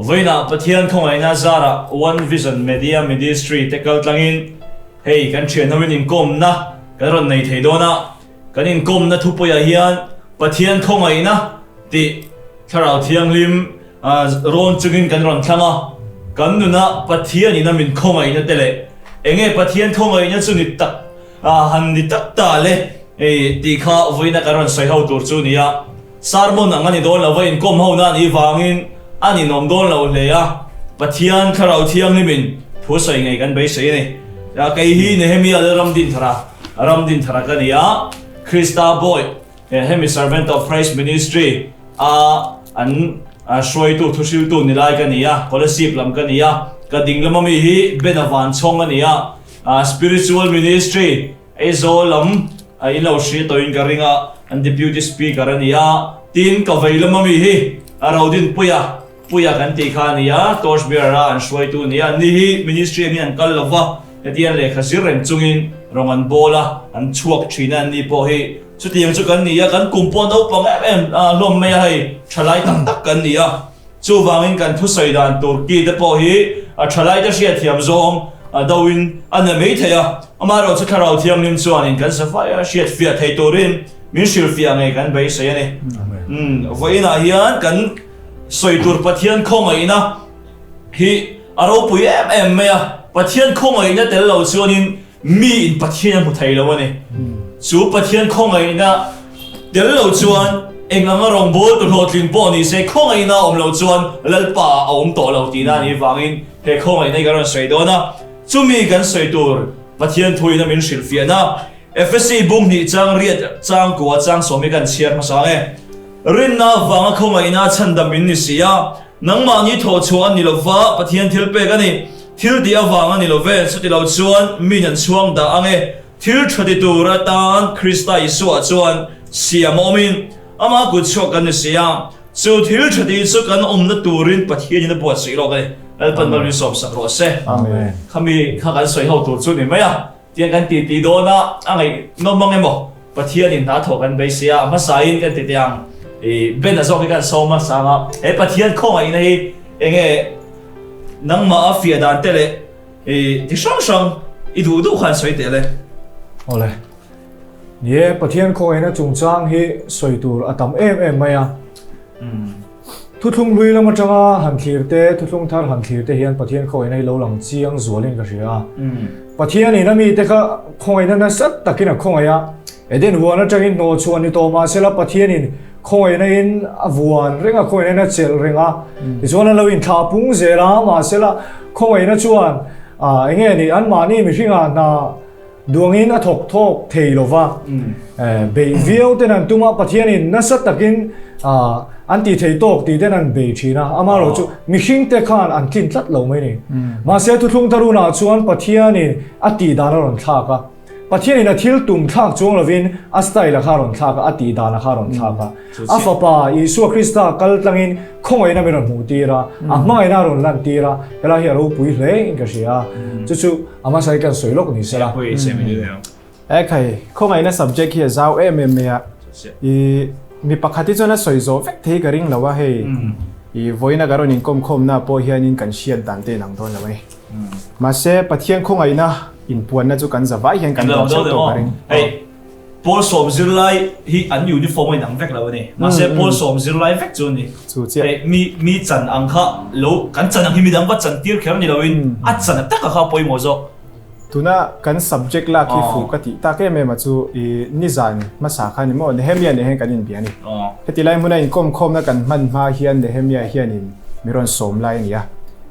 Vawiinah Pathian khawngaihna zarah One Vision Media Ministry te kal tlangin hei kan thian hoin inkawmna kan rawn nei thei dawn a, kan inkawmna thupuiah hian Pathian khawngaihna tih Thlarau Thianghlim rawn chungin kan rawn thlang a, kan nuna Pathianin a min khawngaihna te leh enge Pathian khawngaihna chu ni tak han ni tak ta le tih kha vawiina kan rawn sawi ho tur chu a ni a. Sermon ang a ni dawn lo va, inkawm ho na a nih vangin a ninawm dawn lo hle a, Pathian Thlarau Thianghlimin thu sawi ngei kan beisei a ni. Kei hi Nehemia Lalramdinthara, Ramdinthara ka ni a, Krista Bawi, hemi Servant of Christ Ministry a an hruaitu, thuhriltu ni lai ka ni a, Kolasib lam ka ni a, ka dinglam ami hi Bena Vanchhawng a ni a, Spiritual Ministry, Aizawl lam a in lo hria tawhin ka ring a, an Deputy Speaker a ni a, tin ka vei lam ami hi a Rodinpuia, Puia kan tih kha a ni a, Torch Bearer a an hruaitu a ni a, anni hi Ministry angin an kal lo va, hetiang lehkha zir reng chungin rawng an bawl a, an chhuak thin a anni pawh hi chutiang chu kan ni a, kan kum pawh naupang em em hlawm mai a hei thalai tak tak kan ni a. Chuvangin kan thusawi dan tur ki te pawh hi a thalaite hriatthiam zawng a do in a na mai thei a, amaherawh chu Thlarau Thianghlim chuanin kan safai a hriatfiah thei turin min hrilhfiah ngei kan beisei a ni. Vawiinah hian kan sawi tur Pathian khawngaihna hi a ropui em em mai a, Pathian khawngaihna tel lo chuanin Mi in Pathian a hmu thei lo a ni. Chu Pathian khawngaihna tel lo chuan eng anga rawngbâwl tu hlawhtling pawh ni se khawngaihna a awm lo chuan Lalpa ah a awm tawh lo tihna a nih vangin he khawngaihna hi kan rawn sawi dawn a. Chumi kan sawi tur Pathian thuina min hrilhfiahna Efesi bung hnih chang riat chang kua chang sawm hi kan chhiar hmasa ang e. Rinna avanga khawngaihna a chhandam in ni si a, Nangmahni thawhchhuah a ni lo va, Pathian thil pek a ni. Thil tih avang a ni lo ve, chuti lo chuan min an chhuang dah ang e. Thil tha ti tur atan Krista Isua chuan siam a awmin, ama kut chhuak kan ni si a. Chu thil tha tih chu kan awmna turin Pathianin a buatsaih lawk a ni. Lalpan mal min sawmsak rawh se. Khami kha kan sawi ho tur chu ni mai a. Tiang kan ti ti dawn a, a ngaihnawm ang emaw? Pathianin hna thawh kan beisei a, a hmasain kan ti teh ang. I Ben a zawk hi kan sawm a sang a, he Pathian khawngaihna hi enge nangmah a fiah dan te leh i ti hrang hrang i duh duh khan sawi teh le. Awle. Ni e, Pathian khawngaihna chungchang hi sawi tur a tam em em mai a. Thuthlung hlui lam atanga han thlir te, thuthlung thar han thlir te hian Pathian khawngaihna hi lo lang chiang zualin ka hria a. Pathianin a mite kha khawngaihna nasa takin a khawngaih a, Eden huan atangin hnawh chhuah ni tawh mahsela Pathianin khawngaihna in a vuan reng a, khawngaihna in a chelh reng a, tichuan an lo inthlah pung zel a, mahsela khawngaihna chuan eng nge ni anmahni mihringah hna Duangin a thawk thawk thei lo va, beih viau ten an tum a, Pathianin nasa takin an tih thei tawk tih ten an bei thin a, amaherawh chu mihringte khan an tlin tlat lo mai ni. Mahse thuthlung tharunah chuan Pathianin a tih dan a rawn thlak a, Pathianin a thil tum thlak chuang lovin a style a kha a rawn thlak a, a tih dan a kha a rawn thlak a. A Fapa Isua Krista kal tlangin khawngaihna min rawn hmuh tir a, a hmangaihna a rawn lan tir a, helai hi a ropui hle in ka hria a, chu chu a hmasa hi kan sawi lawk ni se la. Ekhai, khawngaihna subject hi a zau em em mai a, i mi pakhat hi chuan a sawi zawh vek thei ka ring lo a, hei i vawiina ka rawn inkawm khawmna pawh hianin kan hriat dan te inang dawn lo a ni. Mahse, Pathian khawngaihna inpuanna chu kan zavai hian kan dawng chauh tawh ka ring. Pawl sawm zirlai hi an uniform a inang vek lo a ni. Mahse pawl sawm zirlai vek chu a ni. Chu chiah. Hei mi mi chan ang kha lo kan chan ang hi midang va chan tir kher ni loin a chan a taka kha a pawimawh zawk. Tuna kan subject lak hi fuh ka tih tak em em a chu i nizan hmasa kha ni maw Nehemia nen hian kan inbia a ni. Heti lai hmuna inkawm khawmna kan hman hma hian Nehemia hianin mi rawn sawm lai a ni a.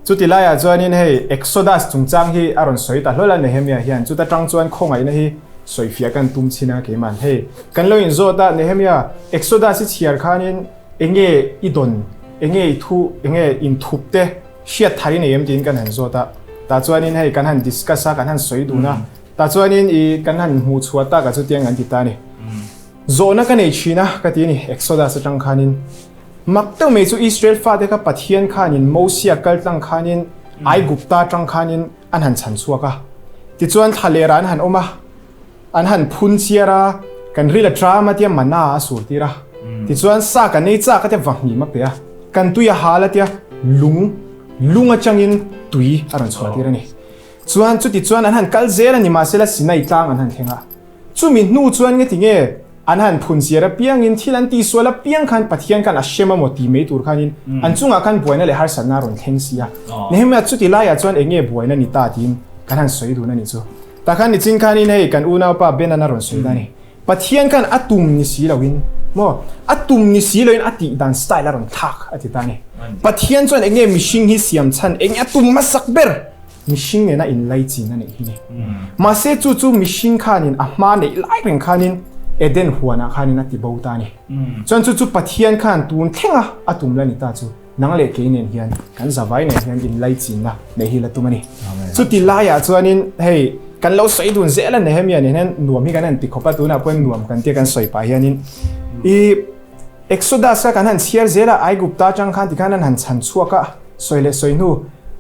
Chuti laiah chuanin hei Exodus chungchang hi a rawn sawi ta hlawl a Nehemia hian chuta tang chuan khawngaihna hi Sawifiah kan tum chin a keiman hei kan lo inzawt a Nehemia Exodus i chhiar khanin enge i dawn enge i thu enge inthup te hriat thar i nei em tiin kan han zawt a tah chuanin hei kan han discuss a kan han sawi dun a tah chuanin i kan han hmuh chhuah tak a chutiang kan ti ta a ni zawhna ka nei thin a ka ti a ni Exodus atang khanin mak deuh mai chu Israel fate kha Pathian khanin Mosia kal tlang khanin Aigupta atang khanin An han chhan chhuak a, tichuan thla lerah an han awm a, an han phun chiar a, kan ril a tram a tia mana a sur tir a, tichuan sa kan ei chak a tia vahmim a pe a, kan tui a hal a tia lung lung atangin tui a rawn chhuah tir a ni. Chuan chuti chuan an han kal zel a ni mahsela Sinai tlang an han thleng a. Chumi hnu chuan nge tinge an han phun chiar apiangin thil an tihsual apiang khan Pathian khan a hrem a maw ti mai tur khanin an chungah khan buaina leh harsatna a rawn thleng si a. Nehemiah chuti laiah chuan eng nge buaina ni ta tiin kan han sawi dun a nih chu. Tah khan nichin khanin hei kan unaupa Ben-an a rawn sawi ta a ni. Pathian khan a tum ni si loin maw a tum ni si loin a tih dan style a rawn thlak a ti ta a ni. Pathian chuan eng nge mihring hi siam chhan eng nge a tum hmasak ber mihring nena inlaichin a neih hi ni. Mahse chu chu mihring khanin a hma neih lai reng khanin Eden huanah khanin a ti bo ta a ni. Chuan chu chu Pathian khan tun thlenga a tum la ni ta chu. Nang leh kei nen hian kan zavai nen hian inlaichinna neih hi la tum a ni. Chuti laiah chuanin hei kan lo sawi dun zel a Nehemia nen hian nuam hi kan han ti khawp a, tunah pawhin nuam kan tia kan sawi pah hianin i Exodus kha kan han chhiar zel a, Aigupta atang khan tikhan an han chhan chhuak a, sawi leh sawi hnu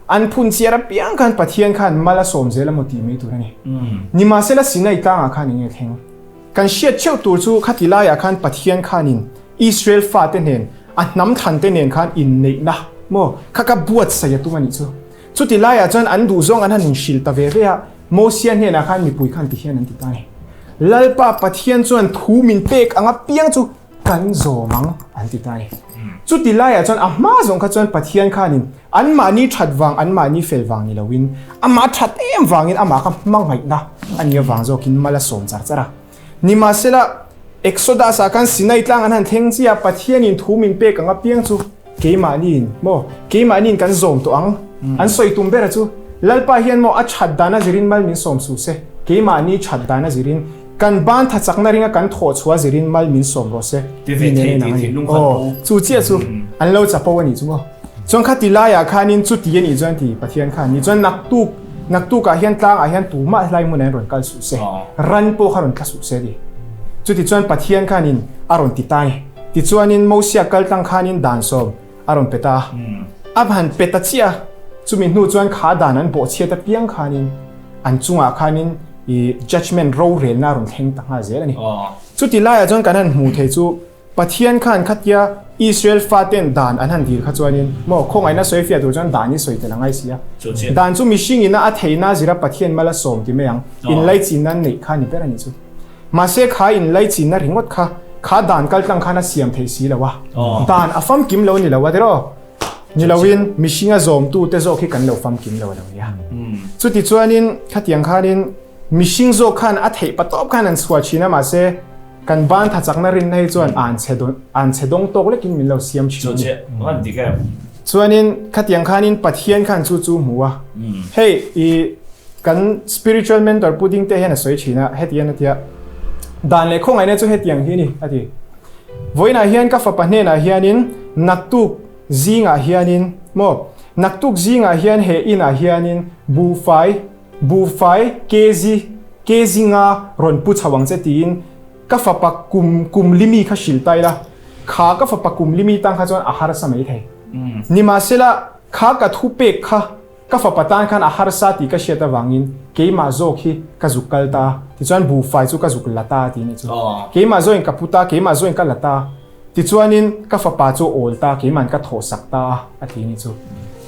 an phun chhiar apiang khan Pathian khan mal a sawm zel emaw tih mai tur a ni. Nimahsela Sinai tlangah khan eng nge thleng? Kan hriat theuh tur chu khati laiah khan Pathian khanin Israel fate nen a hnam thlante nen khan inneihna maw kha ka buatsaih a tum a nih chu. Chuti laiah chuan an duhzawng an han inhrilh ta ve ve a, Mosia hnenah khan mipui khan ti hian an ti ta a ni. Lalpa Pathian chuan thu min pek ang apiang chu kan zawm ang an ti ta a ni. Chuti laiah chuan a hma zawng kha chuan Pathian khanin anmahni that vang anmahni fel vang ni loin amah that em vangin amah kha hmangaihna a nih avang zawkin mal a sawm char char a. Nimahsela, Exodus-ah khan Sinai tlang an han thleng chiah a, Pathianin thu min pek ang apiang chu keimahniin maw, keimahniin kan zawm tawh ang. An sawi tum bera chu, Lalpa hian maw a that dan a zirin mal min sawm suh se, keimahni that dan a zirin, kan ban tha chakna ringa kan thawh chhuah zirin mal min sawm rawh se. Ti ve thei tih thinlung khan pu. Chu chiah chu an lo chapo a nih chu maw. Chuan khati laiah khanin chuti a nih chuan ti Pathian khan ni chuan naktuk Naktukah hian tlangah hian tumah helai hmunah hian rawn kal suh se, ran pawh kha rawn tla suh se ti. Chutichuan Pathian khanin a rawn ti ta a ni. Tichuanin Mosia kal tlang khanin dan sawm a rawn pe ta a. A han pe ta chiah a, chumi hnu chuan kha dan an bawhchhiat apiang khanin an chungah khanin i judgement rorelna a rawn thleng ta nghal zel a ni. Chuti laiah chuan kan han hmuh theih chu Pathian khan khatia Israel faten dan an han dil kha chuanin maw khawngaihna sawi fiah tur chuan dan hi sawi tel a ngai si a. Dan chu mihring ina a theihna zira Pathian mal a sawm ti mai ang, inlaichinna an neih kha a ni ber a nih chu. Mahse kha inlaichinna ringawt kha kha dan kal tlang khan a siam theih si lo a, dan a famkim lo ni lo a tiraw? Ni loin mihringa zawmtute zawk hi kan lo famkim lo a lo nia. Chuti chuanin khatiang khanin mihring zawk khan a theih patawp khan an chhuah thin a mahse, Kan ban tha chakna rinna hi chuan an chhe an chhe dawng tawk lekin min lo siam thin a ni. Chuanin khatiang khanin Pathian khan chu chu hmu a. Hei i kan spiritual mentor Pu Dingte hian a sawi thin a, heti hian a ti a, Dan leh khawngaihna chu hetiang hi a ni, a ti. Vawiinah hian ka fapa hnenah hianin naktuk zingah hianin maw naktuk zingah hian he inah hianin buhfai Buhfai kg kg nga rawn pu chho ang che tiin ka fapa kum kum limi kha hrilh ta ila, kha ka fapa kum limi tang kha chuan a harsa mai thei. Nimahsela, kha ka thu pek kha ka fapa tan khan a harsa tih ka hriat avangin keimah zawk hi ka zuk kal ta, tichuan buhfai chu ka zuk la ta tih a nih chu. Keimah zawkin ka pu ta, keimah zawkin ka la ta. Tichuanin ka fapa chu awl ta, keiman ka thawhsak ta a, a ti ni chu.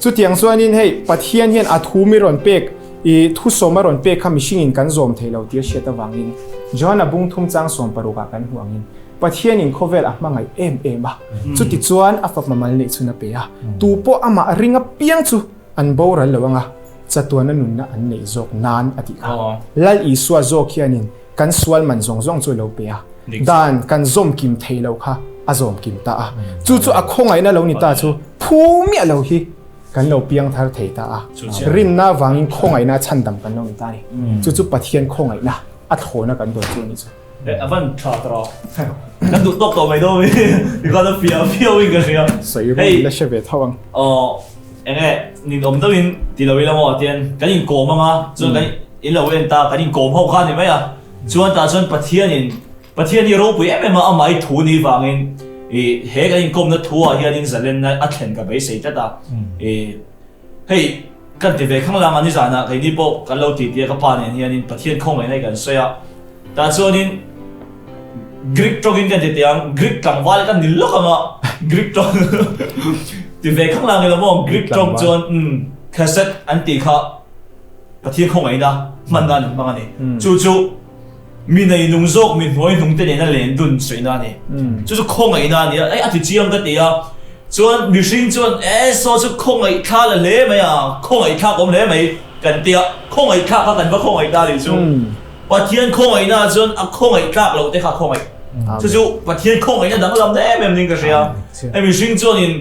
Chutiang chuanin hei Pathian hian a thu mi rawn pek, i thusawm a rawn pek kha mihringin kan zawm thei lo tih a hriat avangin Johana bung thum chang sawm parukah kan hmuh angin Pathianin khawvel a hmangaih em em a, chutichuan a fapa mal neih chhun a pe a, tu pawh amah ring apiang chu an boral lo anga chatuana nunna an neih zawk nan a tih kha. Lal Isua zawk hianin Kan sual man zawng zawng chu lo pe a, dan kan zawm kim thei lo kha a zawm kim ta a, chu chu a khawngaihna lo ni ta chu phu miah lo hi kan lo piang thar thei ta a, rinna vangin khawngaihna a chhandam kan lo ni ta a ni, chu chu Pathian khawngaihna a thlawna kan dawn chu a ni chu. A van tha ta rawh. Kan duh tawk tawh mai dawn mi because a fiah viau in ka hria. Sawi rual la hre ve tho ang. Aw enge ninawm deuhin ti lo ila maw tian kan inkawm anga chuan kan In lo en ta, kan inkawm ho kha a ni mai a. Chuan tah chuan Pathianin, Pathian hi ropui em em a, amah i thu ni vangin i he kan inkawmna thu ah hianin zalenna a thlen ka beisei tlat a. I hei kan ti ve khang lang a, nizanah keini pawh kan lo ti tia ka pa nen hianin Pathian khawngaihna hi kan sawi a. Tah chuanin Greek tawngin kan ti teh ang, Greek tlangval kan ni lawk ang a, Greek tawng. Ti ve khang lang ilo maw Greek tawng chuan umm Chesed an tih kha Pathian khawngaihna hman nan an hmang a ni. Chu chu mi nei nung zawk mi hnuai hnung te nena len dun suihna a ni. Chu chu khawngaihna a ni a, a ti chiang ka ti a. Chuan mihring chuan e saw chu khawngaih thla la hle mai a, khawngaih thlak awm hle mai kan ti a, khawngaih thlak kha kan va khawngaih ta a nih chu. Pathian khawngaihna ah chuan a khawngaih tlak loh te kha khawngaih. Chu chu Pathian khawngaihna danglam em em niin ka hria. Hei mihring chuanin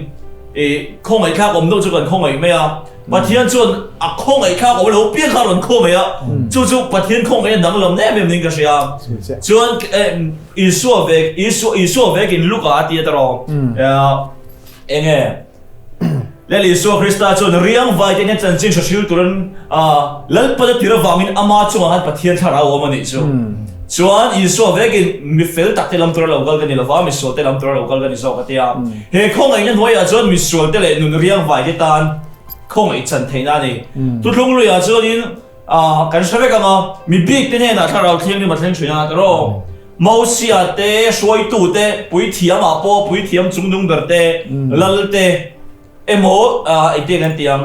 ih khawngaih thlak awm deuh chu kan khawngaih mai a, Pathian chuan a khawngaih thlak awm lo piang kha a rawn khawngaih a, chu chu Pathian khawngaihna danglam em em niin ka hria. Chuan Isua vek Isua Isua vekin Luka a ti a tawh eng nge? Lal Isua Krista chuan riang vai te hian chanchin hre hril turin Lalpan a tir avangin ama chungah khan Pathian thlarau a awm a nih chu. Chuan Isua vekin mi fel tak te lam tura lo kal ka ni lova, misual te lam tura lo kal ka ni zawk a ti a. He khawngaihna hnuaiah chuan misual te leh nun riang vai te tan khawngaih chan theihna a ni. Thuthlung luiah chuanin kan hre vek ang a, mi bik te hnenah thlarau thianghlim a thleng thin a, tiraw? Mosia te, hruaitu te, puithiam ah pawh puithiam chungnung ber te, lal te emaw engtiang an ti ang?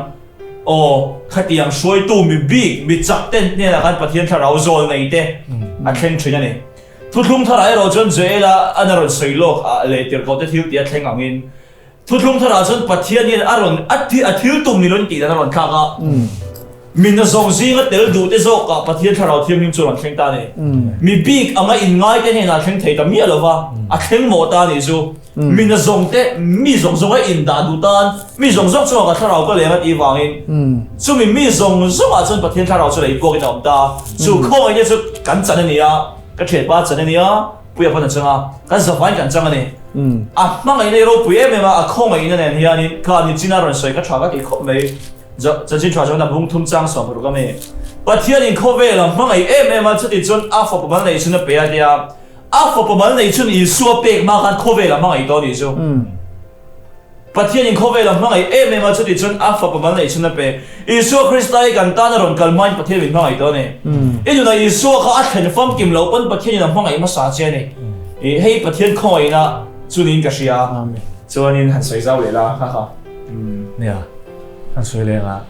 Aw, khatiang hruaitu mi bik, mi chak te hnenah khan Pathian thlarau zawl nei te a thleng thin a ni. Thuthlung tharah erawh chuan Joela an a rawn sawi lawk ah leh tirhkoh te thil tih a thleng angin Thuthlung tharah chuan Pathian hian a rawn a thi a thil tum ni loin tih dan a rawn thlak a. Mi na zawng zinga tel duh te zawkah Pathian thlarau thianghlim chu a rawn thleng ta a ni. Mi bik anga inngai te hnenah a thleng thei ta miah lo va, a thleng mawh ta a nih chu. Mi na zawng te, mi zawng zawnga indah duh tan, mi zawng zawng chungah ka thlarau ka leng a tih vangin chumi mi zawng zawngah chuan Pathian thlarau chu lei puakin a awm ta. Chu khawngaihna chu kan chan a ni a, ka thianpa chan a ni a. Puia pawn a chang a, kan zavaiin kan chang a ni. A hmangaihna i ropui em em a, a khawngaihna nen hianin kha nichina rawn sawi kha tha ka ti khawp mai. Chanchin tha chuan a bung thum chang sawm paruk a mi. Pathianin khawvel a hmangaih em em a, chuti chuan a fapa mal neih chhun a pe a tia, a fapa mal neih chhun Isua pek hma khan khawvel a hmangaih tawh a nih chu. Pathianin khawvel a hmangaih em em a, chuti chuan a fapa mal neih chhun a pe. Isua Krista hi kan tan a rawn kal hmain Pathian min hmangaih tawh a ni. I nunah Isua kha a thlen famkim loh pawn Pathianin a hmangaih hmasa che a ni. Hei Pathian khawngaihna chu niin ka hria. Chuanin han sawi zau leh la, ha ha. Nia, han sawi leh ang a.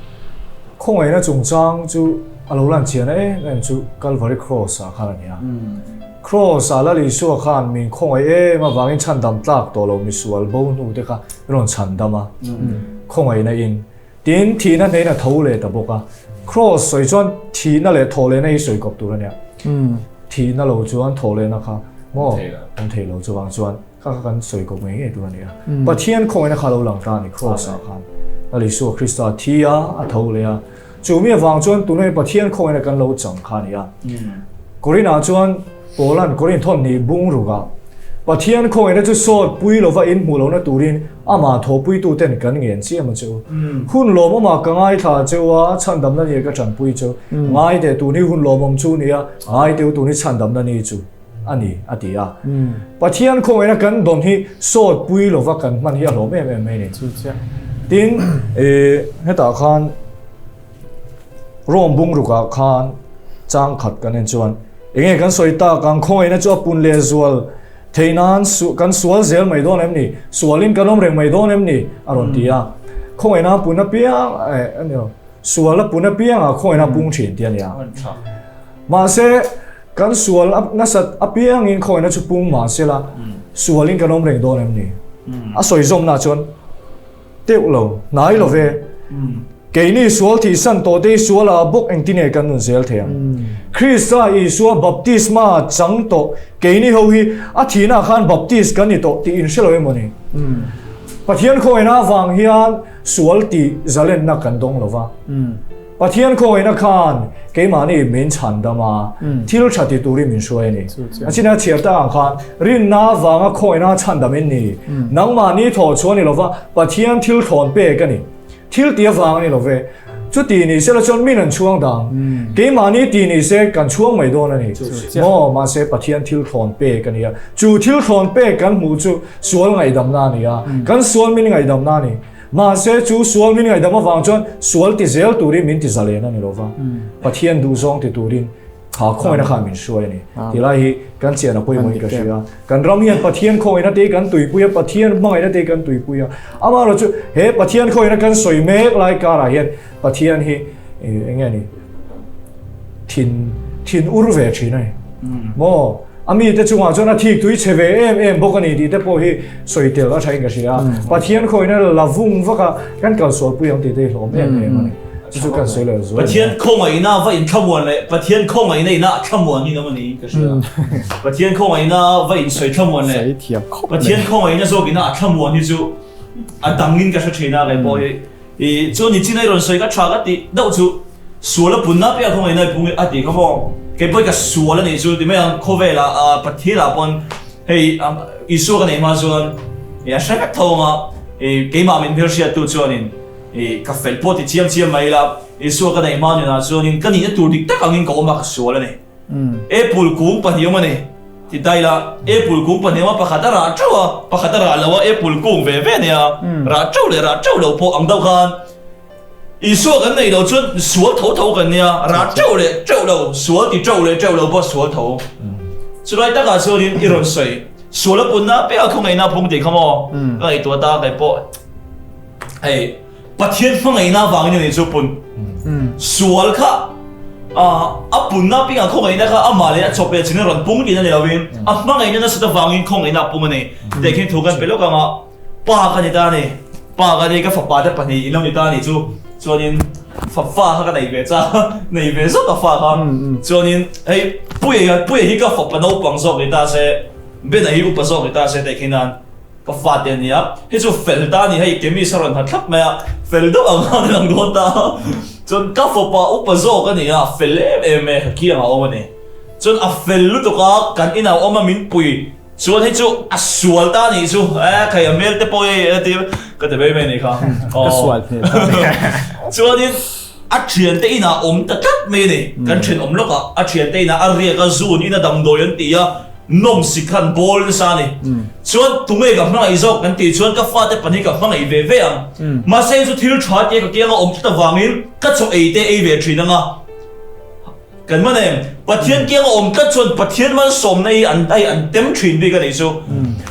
Khawngaihna chungchang chu a lo lan chian em em chu Calvary Cross ah khan a ni a. Kraws ah Lal Isua khan min khawngaih em avangin chhandam tlak tawh lo misual bo hnu te kha rawn chhandam a, khawngaihna in. Tin, thihna hnein a tho leh ta bawk a. Kraws sawi chuan thihna leh thawh lehna hi sawi kawp tur a nia. Thihna lo chuan thawh lehna kha maw awm thei lo chuvang chuan kha kha kan sawi kawp ngei ngei tur a ni a. Pathian khawngaihna kha lo lang ta a ni Kraws ah khan. Lal Isua Krista thi a, a tho leh a. Chu mi avang chuan tunah Pathian khawngaihna kan lo chang kha a ni a. Korinah chuan Paula'n Korin thawn hnih bung rukah, Pathian khawngaihna chu sawt pui lova in hmuh lohna turin amah thawhpuituten kan ngen chiam a che u. Hun lawmawmah ka ngaithla che u a, chhandamna ni ka tanpui che u. Ngai teh tun hi hun lawmawm chu ni a, ngai teh u tun hi chhandamna ni chu a ni, a ti a. Pathian khawngaihna kan dawn hi sawt pui lova kan hman hi a hlawm em em mai a ni. Tin, hetah khan Rome bung rukah khan chang khat kan en chuan enge kan sawi tak ang khawngaihna chu a pun leh zual thei nan kan sual zel mai dawn em ni? Sualin kan awm reng mai dawn em ni? A rawn ti a. Khawngaihna a pun apiang a ni lo. Sual a pun apiangah khawngaihna a pung thin tih a ni a. Mahse, kan sual nasat apiangin khawngaihna chu pung mahse la, sualin kan awm reng dawn em ni? A sawi zawmna chuan teuh lo, hnai lo ve. Keini sual thihsan tawh te hi sualah bawk engtin nge kan nun zel thei ang? Krista Isua baptisma chang tawh keini ho hi a thihnaah khan baptis kan ni tawh tih inhre lo emaw ni? Pathian khawngaihna avang hian sual tih zalenna kan dawng lo va. Pathian khawngaihna khan keimahni min chhandam a, thil tha ti turin min hruai a ni. A chin a chhiar tak ang khan, rinna avanga khawngaihna chhandam in ni. Nangmahni thawh chhuah a ni lova, Pathian thil thlawn pek a ni. Thil ti avang a ni lo ve. Chuti ni sela chuan min an chhuang dang. Keimahni ti ni se kan chhuang mai dawn a ni. Maw, mahse Pathian thil thlawn pek a ni a. Chu thil thlawn pek kan hmuh chu sual ngaihdamna a ni a, kan sual min ngaihdamna a ni. Mahse, chu sual min ngaihdam avang chuan sual ti zel turin min ti zalen a ni lo va, Pathian duhzawng ti turin. Kha khawngaihna khan min hruai a ni. Tilai hi kan chian a pawimawhin ka hria. Kan ram hian Pathian khawngaihna te hi kan tuipui a, Pathian hmangaihna te hi kan tuipui a. Amaherawhchu chu he Pathian khawngaihna kan sawi mek lai karah hian Pathian hi eng nge ni thin thin ur ve thin a ni. Maw? A mite chungah chuan a thik tui chhe ve em em bawk a ni tih te pawh hi sawi tel a thain ka hria. Pathian khawngaihna la vung vak a, kan kalsualpui ang tih te hi hlawm em em a ni. Chu chu kan sawi leh zual. Pathian khawngaihna va inthlamuan leh Pathian khawngaihna ina thlamuan hi awm a ni ka hria. Pathian khawngaihna va insawi thlamuan leh Pathian khawngaihna zawk ina a thlamuan hi chu a dangin ka hre thin a kei pawh hi. I chu ni chin a i rawn sawi ka tha ka tih deuh chu sual a punna piah khawngaihna i pung a tih kha maw? Kei pawh ka sual a nih chu ti mai ang khawvel ah Pathian ah pawn hei Isua ka neih hma chuan i a hre vek tho ang a i keimah min hmelhriat tu chuanin i ka fel pawh ti chiam chiam mai ila Isua ka neih hma nunah chuanin ka nihna tur dik tak angin ka awm a ka sual a ni. Apple kung pahnih awm a ni. Ti daih la, apple kung pahnih awm a, pakhat a rah teuh a, pakhat a rah lo a, apple kung ve ve nia, rah teuh leh rah teuh lo pawh ang deuh khan Isua kan neih loh chuan sual tho tho kan nia, rah teuh leh teuh lo, sual ti teuh leh teuh lo pawh sual tho. Chulai takah chuanin i rawn sawi, sual a punna apiang a khawngaihna a phung tih kha maw? Ka ngaihtuah ta kei pawh hei. Pathian hmangaihna avangin a nih chu pun sual kha a punna pingah khawngaihna kha amah leh a chawp leh chin a rawn pung tihna ni lovin a hmangaihna nasat avangin khawngaihna a pung a ni. Tehkhin thu kan pe lawk ang a, Pa ka ni ta a ni, Pa ka ni, ka fapa te pahnih in lo ni ta a nih chu, chuanin fa fa kha ka nei ve cha, nei ve zawk a fa kha, chuanin hei Puia Puia hi ka fapa naupang zawk ni ta se, Bena hi upa zawk ni ta se tehkhin nan. Ka fate a nia, hei chu fel ta a ni, hei chemist a rawn ha thlap mai a, fel deuh ang khan a lang dawn ta a, chuan ka fapa upa zawk a ni a, fel em em e, ka kiangah a awm a ni, chuan a fel lutuk a, kan inah a awm a min pui, chuan hei chu a sual ta a nih chu, e khai a hmel te pawh hei a ti ka ti mai mai a nih kha, ka sual hmel ta a ni, chuanin a thiante inah a awm ta tlat mai a ni, kan thenawm lawkah a thiante inah a riak a, zun in a damdawi an ti a. Nawm si khan bawl nasa a ni. Chuan tunge ka hmangaih zawk kan tih chuan ka fate pahnih ka hmangaih ve ve ang. Mahse hei chu thil tha tia ka kianga awm tlat avangin ka chaw ei te ei ve thin anga kan man em? Pathian kianga awm tlat chuan Pathian malsawmna hi an ai an tem thin bik a nih chu.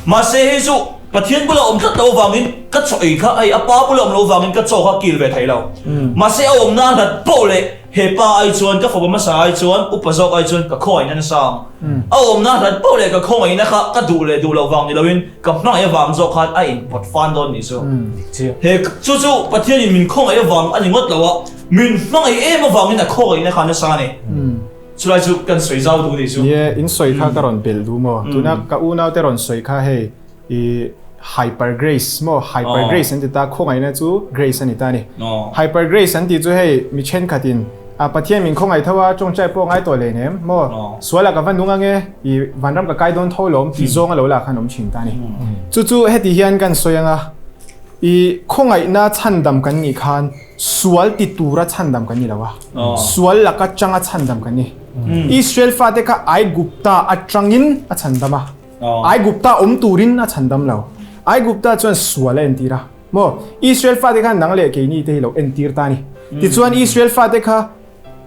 Mahse hei chu Pathian bula awm tlat loh avangin ka chaw ei kha hei a pa bula awm loh avangin ka chaw kha kil ve thei lo. Mahse a awmna a hlat poh leh He pa ai chuan ka fapa hmasa ai chuan upa zawk ai chuan ka khawngaihna nasa ang. A awmna hlat poh leh ka khawngaihna kha ka duh leh duh loh vang ni loin ka hmangaih avang zawk khan a inpawt fan dawn nih chu. He chu chu Pathianin min khawngaih avang a ni ngawt lo a, min hmangaih em avangin a khawngaihna kha nasa a ni. Chulai chu kan sawi zau duh nih chu. Nie, in sawi kha ka rawn belh duh maw? Tuna ka unaute rawn sawi kha hei I hyper grace maw hyper grace an ti ta khawngaihna chu grace a ni ta a ni. Hyper grace an tih chu hei mi thenkhatin a Pathian min khawngaih tho a tawngtai pawh ngai tawh leh nem maw sualah ka va nung ange i vanram ka kai dawn tho lawm tih zawng a lo lah khan awm thin ta a ni. Chu chu heti hian kan sawi anga i khawngaihna chhandam kan nih khan sual ti tura chhandam kan ni lo a sual laka changa chhandam kan ni. Israel fate kha Aigupta atangin a chhandam a. Aigupta awm turin a chhandam lo. Aigupta chuan sual a entir a. Maw? Israel fate khan nang leh keini te hi lo entir ta a ni. Tichuan Israel fate kha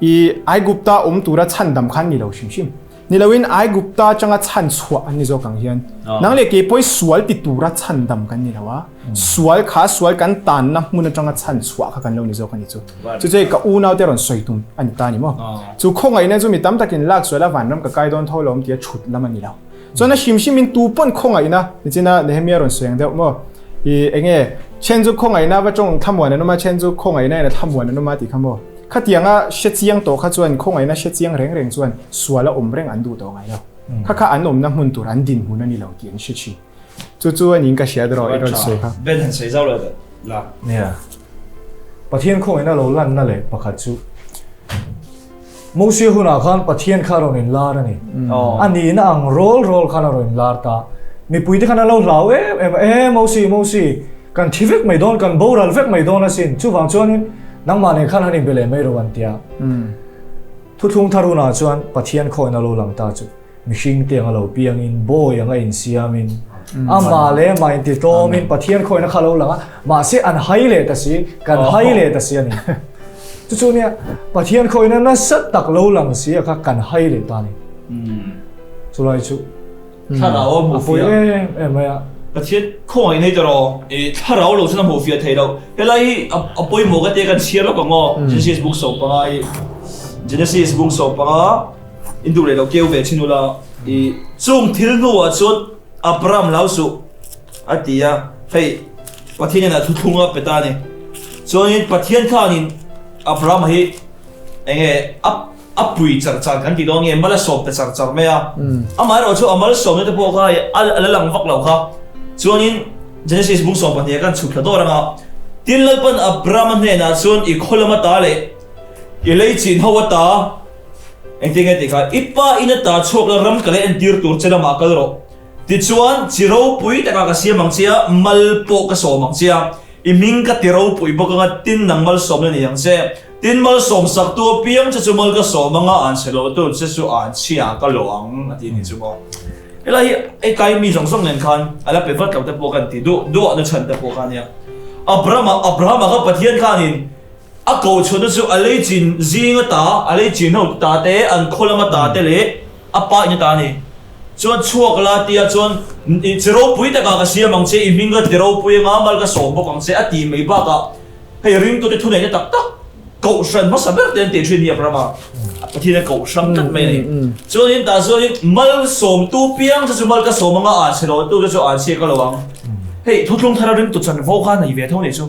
i Aigupta awm tura chhandam khan ni lo hrim hrim. Ni loin Aigupta atanga chhan chhuah an ni zawk ang hian nang leh kei pawh hi sual ti tura chhandam kan ni lo a. Sual kha sual kan tanna hmun atanga chhan chhuah kha kan lo ni zawk a ni chu. Chu chu hei ka unaute rawn sawi tum a ni ta a ni maw? Chu khawngaihna chu mi tam takin lak sual a vanram ka kai dawn tho lo awm tia chhut lam a ni lo. Chuan a hrim hrimin tu pawn khawngaihna nichina Nehemia rawn sawi ang deuh maw? I enge then chu khawngaihna va tawng thlamuan an awm a, then chu khawngaihna in a thlamuan an awm a tih kha maw? Khatianga hre chiang tawh kha chuan khawngaihna hre chiang reng reng chuan sual a awm reng an duh tawh ngai lo. Kha kha an awmna hmun tur an dinhmun a ni lo tih an hre thin. Chu chu a niin ka hria erawh i rawn sawi kha. Ben han sawi zau lo teh la. Nia. Pathian khawngaihna lo lanna leh pakhat chu Mosia hunah khan Pathian kha a rawn inlar a ni. A nihna ang rawl rawl khan a rawn inlar ta. Mipuite khan an lo hlau em em a, E Mosi, Mosi, kan thi vek mai dawn, kan boral vek mai dawn asin. Chuvang chuanin nangmah nen khan han inbe leh mai rawh an ti a. Thuthlung thar hunah chuan Pathian khawiin a lo lang ta chu. Mihring te anga lo piangin, bawi anga insiamin, amah leh amah intitlawmin Pathian khawihna kha a lo lang a, mahse an hai leh ta si, kan hai leh ta si a ni. Chu chu nia Pathian khawina nasa tak lo lang si a kha kan hai leh ta a ni. Chulai chu Thlarau a hmuh fiah. A pawi em em mai a. Pathian khawngaih nei ta rawh. I thlarau lo chuan a hmuh fiah thei lo. Helai hi a pawimawh ka tia kan chhiar lawk ang aw. Genesis bung 15 hi Genesis bung 15 in duh leh lo keu ve thin ula. I chung thil hnuah chuan Abraham hlau suh a ti a. Hei Pathian hian a thuthlung a pe ta a ni. Chuanin Pathian khanin Abraham hi enge a A pui char char kan ti dawn nge mal a sawm ta char char mai a. Amaherawh chu a mal sawmna te pawh kha hei a la lang vak lo kha. Chuanin Genesis bung 12 ah khan chhuk thla dawr ang a. Tin Lalpan Abraham-a hnenah chuan i khaw lama ta leh i lei chin ho ata engtin nge tih kha i pa in ata chhuak la ram ka lei entir tur che lamah kal rawh. Tichuan chi ropui takah ka siam ang che a, mal pawh ka sawm ang che a, i hming ka ti ropui bawk ang a, tin nang malsawmna ni ang che. Tin, malsawmsaktu apiang che chu mal ka sawm anga an chhe lohtu che chu an chhia ka lo ang a ti ni chu maw. Helai hi hei kai mi zawng zawng nen khan a la pe vat lo te pawh kan ti duh duah na chhan te pawh kha nia. Abrahama Abrahama kha Pathian khanin a ko chhuahna chu a lei chin zing ata a lei chin ho ta te an khaw lama ta te leh a pa in ata a ni. Chuan chhuak la tia chuan i chi ropui takah ka siam ang che i hming ka ti ropui anga mal ka sawm bawk ang che a ti mai bakah Hei ringtute thuneihna tak tak kohhran hmasa ber te an tih thin hi Abrahama Pathian a kohhrang tlat mai a ni. Chuanin tah chuanin malsawmtu piang te chu mal ka sawm anga an chhe lo tu te chu an chhiak a lo ang. Hei thuthlung thara ringtu chanvo kha nei ve tho nih chu.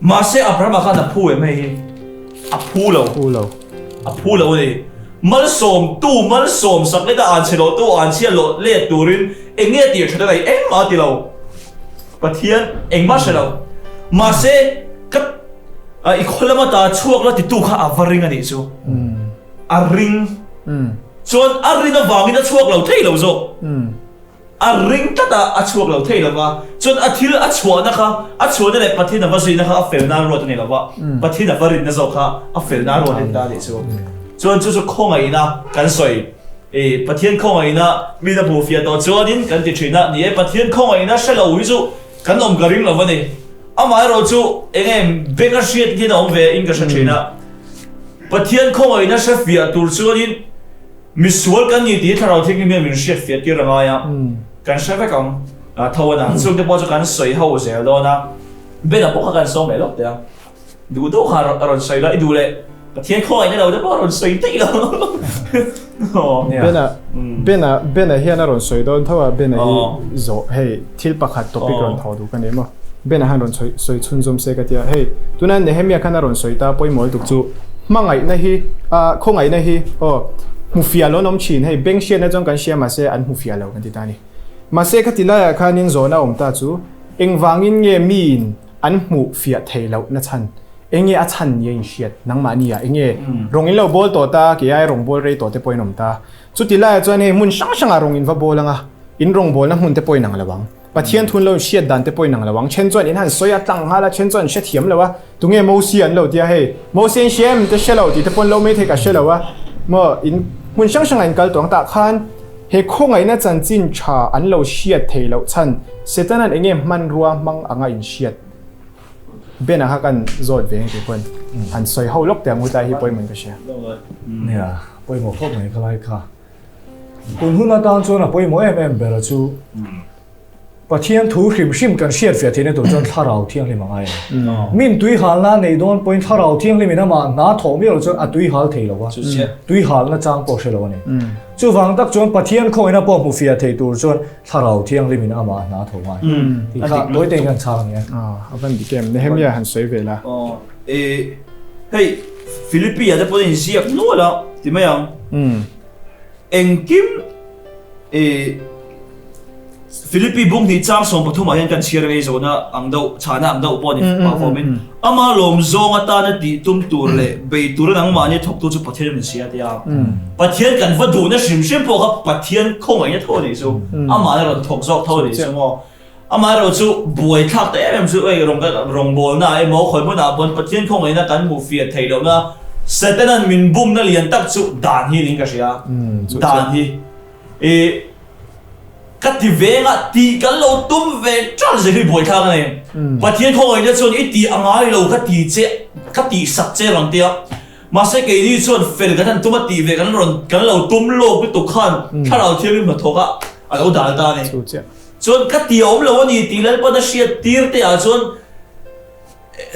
Mahse Abrahama khan a phu em hei hi? A phu lo. A phu lo a ni. Malsawmtu malsawm sak leta an chhe lo tu an chhia lo let turin eng nge tih a that a nei engmah a ti lo. Pathian engmah hre lo. Mahse ka i khaw lama ta chhuak la titu kha a va ring a nih chu. A ring. Chuan a rin avangin a chhuak lo thei lo zawk. A ring tlat a, a chhuak lo thei lo va. Chuan a thil a chhuahna kha, a chhuahna leh Pathian a va zuina kha a fel nan ruat a ni lo va. Pathian a va rinna zawk kha a fel nan ruat a ni ta a nih chu. Chuan chu chu khawngaihna kan sawi. I Pathian khawngaihna min a hmuh fiah tawh chuanin kan ti thin a, ni e, Pathian khawngaihna hre lo hi chu kan awm ka ring lo a ni. Amaherawh chu eng nge beng a hriat hian a awm ve in ka hre thin a. Pathian khawngaihna hre fiah tur chuanin misual kan ni tih Thlarau Thianghlim hian min hriat fiah tir a ngai a, kan hre vek ang. Tho a na, chungte pawh chu kan sawi ho zel dawn a, Bena pawh kha kan sawm leh lawk teh ang. Duh deuh kha a rawn sawi la, i duh leh Pathian khawngaihna lo te pawh a rawn sawi daih lo. Bena, Bena, Bena hian a rawn sawi dawn tho a, Bena hi zawh hei thil pakhat topic rawn thawh duh ka nei maw? Bena han rawn sawi sawi chhunzawm se ka tia, hei tuna Nehemia khan a rawn sawi ta pawimawh lutuk chu hmangaihna hi ah khawngaihna hi aw hmu fiah lo an awm thin, hei beng hriatna chuan kan hria mahse an hmu fiah lo kan ti ta a ni. Mahse khati laiah khanin zawhna awm ta chu engvangin nge miin An hmuh fiah thei loh na chhan eng nge a chhan ni a inhriat nangmahni ah eng nge rawng in lo bawl tawh ta kei ai rawng bawl rei tawh te pawh in awm ta chuti laiah chuan hei hmun hrang hrangah rawng in va bawl anga in rawng bawlna hmun te pawh in ang lo ang Pathian thun lo in hriat dan te pawh in ang lo ang then chuan in han sawi a tlang nghal a then chuan hrethiam lo a tunge Mosi an lo tia hei Mosi an hria em te hre lo tih te pawh an lo mai thei ka hre lo a maw in hmun hrang hrangah in kal tawh ang tah khan He khawngaihna chanchin tha an lo hriat theih loh chhan Setana'n enge hmanrua hmang anga inhriat Ben-a kha kan zawt ve engti pawn han sawi ho lawk teh ang hutlai hi pawimawhin ka hria. Nia, pawimawh khawp mai ka lai kha. Tun hun atan chuan a pawimawh em em ber a chu. Pathian thu hrim hrim kan hriat fiah theihna tur chuan Thlarau Thianghlim a ngai a ni. Min tui halna nei dawn pawhin Thlarau Thianghlimin amah hna thawh miah lo chuan a tui hal thei lo a, tui halna chang pawh hre lo a ni. Chuvang tak chuan Pathian khawina pawh hmu fiah thei tur chuan Thlarau Thianghlimin amah hna thawh ngai tih kha tawi tein kan chhang a ni e. A van dik em? Nehemiah han sawi ve la. Hei Philippi-a te pawhin ziak nual a ti mai ang. Engkim i Philippi bung hnih chang 13 ah hian kan chhiar ngei zawhna ang deuh, chhahna ang deuh pawh a ni pah fawmin, ama lawm zawng atana tih tum tur leh bei tura nangmahni thawktu chu Pathian min si a tia. Pathian kan va duhna hrim hrim pawh kha Pathian khawngaihna tho a nih chu, amahna rawn thawk zawk tho a nih chu maw. Amaherawh chu buaithlak ta em em chu hei rawng rawngbawlna emaw khawi hmunah pawn Pathian khawngaihna kan hmuh fiah theih lohna Satanan min bumna lian tak chu dan hi niin ka hria. Dan hi i ka ti veng a tih kan lo tum ve ṭan zel hi buaithlak a ni. Pathian khawngaihna chuan i tih a ngai lo ka ti che. ka tihsak che rawn tia. Mahse keini chuan fel kan han tum a tih ve kan rawn kan lo tum lawk lutuk khan Thlarau Thianghlim hnathawk ah a lo dal ta a ni. Chuan ka ti a awm lo a ni tih Lalpan a hriat tir te ah chuan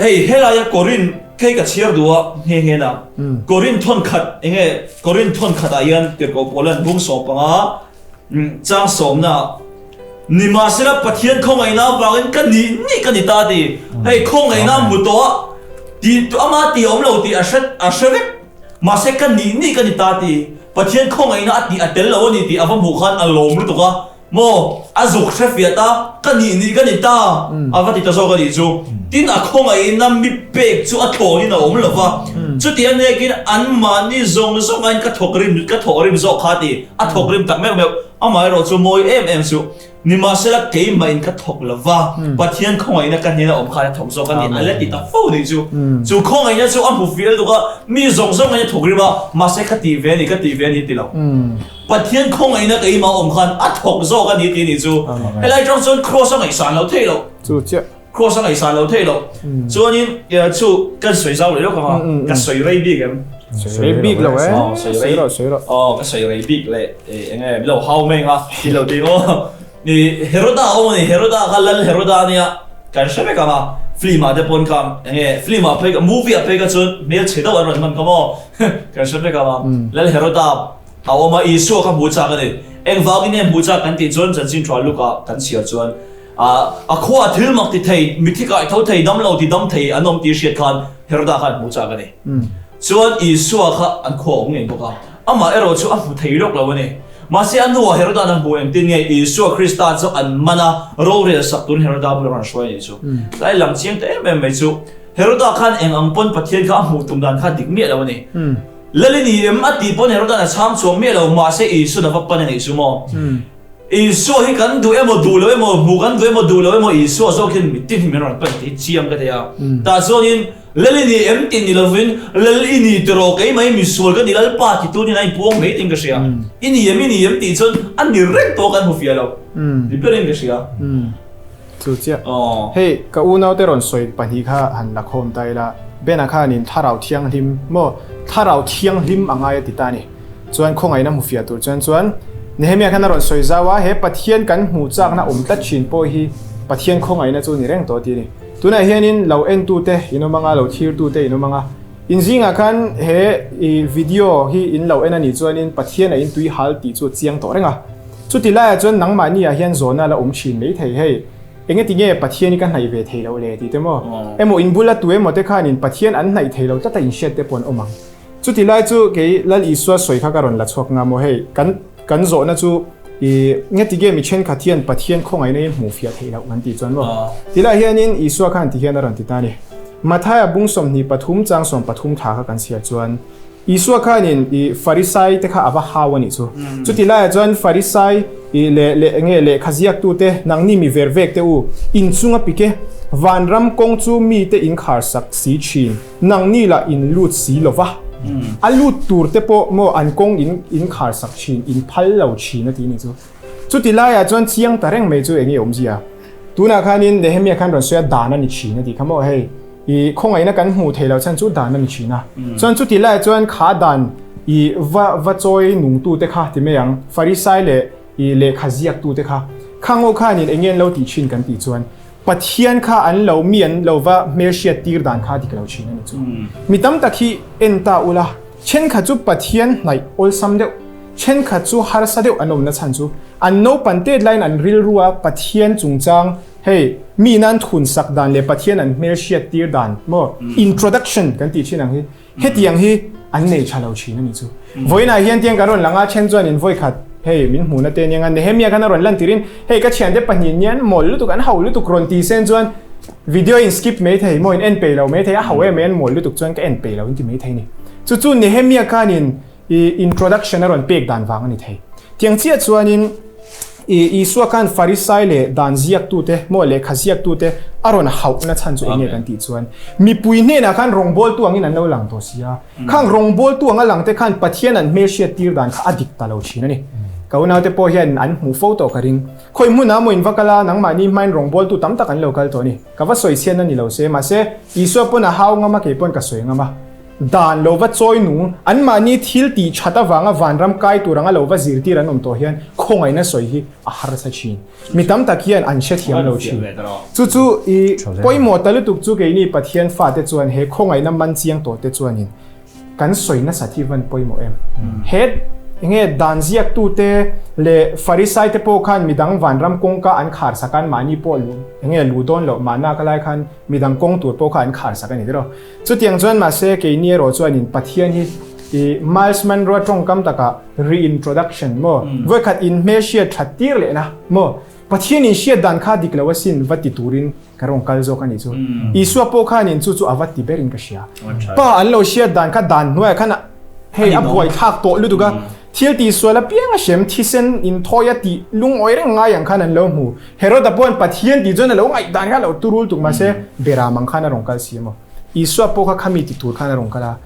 hei helaia Korin hei ka chhiar duh a nghe nghe na Korin thawn khat enge Korin thawn khat ah hian Tirhkoh Paula'n bung 15 Chang sawmna, Nimahsela Pathian khawngaihna avangin ka nih nih ka ni ta ti. Hei khawngaihna a hmu tawh a, tih ama tih a awm lo tih a hre a hre vek. Mahse ka nih nih ka ni ta ti. Pathian khawngaihna a tih a tel lo a ni tih a va hmuh khan a lawm lutuk a, maw a zuk hre fiah ta, ka nih nih ka ni ta a va ti ta zawk a nih chu. Tin a khawngaihna mi pek chu a thlawnin a awm lo va, chuti a nekin anmahni zawng zawng aiin ka thawk rim ka thawh rim zawk kha ti. A thawk rim tak meuh meuh, amaherawh chu mawi em em chu. Nimahsela keimahin ka thawk lo va, Pathian khawngaihna ka hnena awm khan a thawk zawk a ni, a la ti ta fo nih chu. Chu khawngaihna chu a hmu fial tuk a, mi zawng zawng in a thawk rim a, mahse ka tih ve a ni, ka tih ve a ni ti lo. Pathian khawngaihna keimah awm khan a thawk zawk a ni ti nih chu. Helai tang chuan Kraws a ngaihsan lo theih loh. Chu chiah. Kraws a ngaihsan lo theih loh. Chuanin chu kan sawi zau leh lawk ang a, ka sawi rei bik em? Sawi rei bik lo e. Sawi rawh, sawi rawh. Aw, ka sawi rei bik leh eng nge min lo hau mai ang a, ti lo ti maw? Ni Heroda a awm a ni, Heroda kha Lal Heroda a nia, kan hre vek ang a, film ah te pawn kha eng nge film ah phei movie ah phei kha chuan hmelchhe deuh an rawn hman kha maw? Kan hre vek ang a, Lal Heroda a awm a, Isua kha hmu chak a ni. Engvangin nge hmu chak kan tih chuan chanchin tha lukah kan chhiar chuan A khua thil mak ti thei, mithi kai tho thei, dam lo ti dam thei an awm tih hriat khan Heroda khan hmuh chak a ni. Chuan Isua kha an khua awm ngei bawk a, amah erawh chu a hmu thei lawk lo a ni. Mahse a hnuah Heroda'n a hmu engtin nge Isua Krista chu an man a, rorel sak turin Heroda bulah rawn hruai a nih chu. Tlai lang chiang ta em em mai chu Heroda khan eng ang pawn Pathian kha a hmuh tum dan kha dik miah lo a ni. Lal i ni em a tih pawn Heroda'n a chhang chhuak miah lo, mahse Isua'n a va pan a nih chu maw. Isua hi kan duh emaw duh lo emaw, hmuh kan duh emaw duh lo emaw Isua zawk hian mitin hi min rawn pan tih hi chiang ka thei a. Tah chuanin Lal i ni em tih ni lovin Lal i ni tiraw keimah misual ka ni Lalpa ti tunin a inpuang mai tiin ka hria. I ni em i ni em tih chuan a ni reng tawh kan hmu fiah lo ni berin ka hria. Chu chiah. Hei ka unaute rawn sawi pahnih kha han la khawm ta ila, Bena khanin Thlarau Thianghlim maw Thlarau Thianghlim a ngai a ti ta a ni. Chuan khawngaihna hmu fiah tur chuan chuan Nehemia khan a rawn sawi zau a, he Pathian kan hmuh chakna awm tlat thin pawh hi Pathian khawngaihna chu ni reng tawh ti a ni. Tunah hianin lo entute in awm anga, lo thirtute in awm anga, in zingah khan he i video hi in lo en a nih chuanin Pathian a in tui hal tih chu a chiang tawh reng a. Chuti laiah chuan nangmahni ah hian zawhna la awm thin mai thei hei, engati nge Pathian hi ka hnaih ve thei loh le tih te maw? Emaw in bula tu emaw te khanin Pathian an hnaih thei lo tlat a inhriat te pawh an awm ang. Chuti lai chu kei Lal Isua sawi kha ka rawn la chhuak nga maw hei, kan kan zawhna chu i ngeti nge mi thenkhat hian Pathian khawngaihna hi hmuh fiah theih loh kan tih chuan maw? Ti lai hianin Isua khan ti hian a rawn ti ta a ni. Mathaia bung 23 chang 13 thla kha kan chhiar chuan Isua khanin i Farisai te kha a va hau a nih chu. Chuti laiah chuan Farisai i leh leh nge lehkha ziaktute nangni mi ver vek te u, inchunga pike vanram kawng chu mite inkharsak si thin. Nangni lah in lut si lo va, a lut tur te pawh maw an kawng in in khar sak thin, in phal lo thin a ti nih chu. Chuti laiah chuan chiang ta reng mai chu eng nge awmzia? Tunah khanin Nehemia khan rawn sawi a, dan a ni thin a ti kha maw hei, i khawngaihna kan hmuh theih loh chhan chu dan a ni thin a. Chuan chuti laiah chuan kha dan i va va chawi nungtute kha ti mai ang, Farisai leh i lehkha ziaktute kha, khang ho khanin eng nge an lo tih thin kan tih chuan, Pathian kha an lo mi an lo va hmelhriat tir dan kha dik lo thin a ni chu. Mi tam tak hi en ta ula, thenkhat chu Pathian hnaih awlsam deuh, thenkhat chu harsa deuh an awmna chhan chu an naupan tet laiin an rilru a Pathian chungchang hei mi in an thun sak dan leh Pathian an hmelhriat tir dan maw introduction kan tih thin ang hi Hetiang hi an nei tha lo thin a ni chu. Vawiinah hian tiang kan rawn lang a, then chuan in vawikhat hei min hmuhna te aniang a, Nehemia khan a rawn lan tirin hei ka thiante pahnih nian mawl lutuk an ho lutuk rawn ti sen chuan video in skip mai thei maw in en peih lo mai thei a ho em em mawl lutuk chuan ka en peih lo in ti mai thei ni. Chu chu Nehemia khanin i introduction a rawn pek dan vang a ni thei. Tiang chiah chuanin i Isua khan Farisai leh dan ziaktute maw lehkha ziaktute a rawn hauhna chhan chu eng nge kan tih chuan mipui hnenah khan rawngbawltu angin an lo lang tawh si a. Khang rawngbawltu anga langte khan Pathian an hmelhriat tir dan kha a dik ta lo thin a ni. Ka unaute pawh hian an hmuh fo tawh ka ring. Khawi hmunah maw in va kal a, nangmahni hmain rawngbawltu tam tak an lo kal tawh a ni. Ka va sawi chhiatna ni lo se, mahse, Isua pawn a hau ngam a, kei pawn ka sawi ngam a. Dan lo va chawi nung, anmahni thil tih that avanga vanram kai tur anga lo va zirtir an awm tawh hian khawngaihna sawi hi a harsa thin. Mi tam tak hian an hrethiam lo thin. Chu chu i pawimawh ta lutuk chu keini Pathian fate chuan he khawngaihna man chiang tawh te chuanin kan sawi nasat hi van pawimawh em? He enge dan ziaktute leh Farisai te pawh khan midang vanram kawngka an khar sak a, anmahni pawh luh enge luh dawn loh mahna ka lai khan midang kawng tur pawh kha an khar sak a ni tiraw. Chutiang chuan mahse keini erawh chuanin Pathian hi i Miles Monroe tawngkam takah reintroduction maw vawikhat inhmelhriat that tir lehna maw Pathian inhriat dan kha dik lo asin va ti turin ka rawn kal zawk a nih chu. Isua pawh khanin chu chu a va ti berin ka hria. Pa an lo hriat dan kha dan hnuaiah khan hei a buaithlak tawh lutuk a, thil tihsual apiang a hrem thisen inthawi a tih lungawi reng ngai ang khan an lo hmu. Heroda pawhin Pathian tih chuan a lo ngaihdan kha a lo turul tuk mahse Beram ang khan a rawn kal si emaw. Isua pawh kha khami ti tur khan a rawn kal a.